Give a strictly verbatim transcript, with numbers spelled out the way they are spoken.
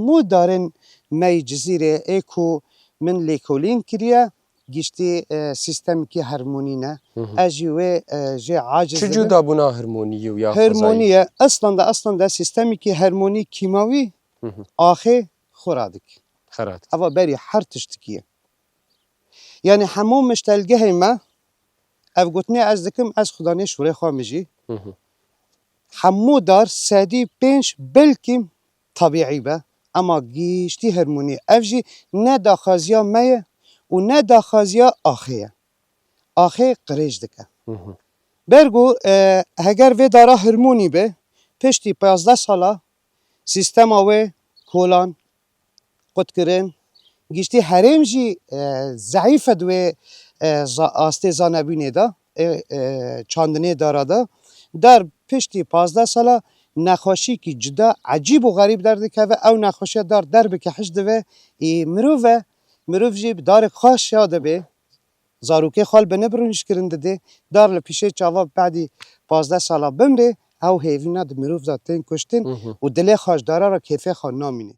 Hemû darên me yê Cizîrê ê ku min lêkolîn kiriye, giştî, e, sîstemekî hermonî ne. Hı hı. Ez jî wê, e, jê aciz Çi dibim. Cudabûna hermonî ye û ya Hermonî xwezayî? Ye. Eslanda, eslanda sîstemekî hermonî kîmawî Hı hı. axê xwe radikî. Xerat. Eva berî her tiştikî ye. Yani hemû miştelgehê me, ev gotinê ez dikim, ez xudanê şûrê xwe min jî. Hı hı. Hemû dar sedî pênc belkî tebîî be, ema giştî hermonî. Ev jî ne daxwaziya me ye û ne daxwaziya axê ye. Axê qirêj dike. Hı hı. Bergo, e, heger vê dara hermonî be, piştî pazdeh sala sîstema wê kolan, qutkirin, giştî herêm jî, e, zeîf e di wê, e, za-, astê zanebûnê de, e, e, çandinê dara de. Dar piştî pazdeh sala nexweşîkî cuda, ecîb û xerîb derdikeve. Ew nexweşiya dar derbikehij dibe, ê, mirov e, mirov jî bi darek xwe şa dibe. Zarokê xwe li binê birûnişkirin didê, dar li pîşê çava badî pazdeh sala bimrê, ew hêvîna di mirov de tên kuştin Hı hı. û dilê xwe ji dara re kêfê xwe namîne.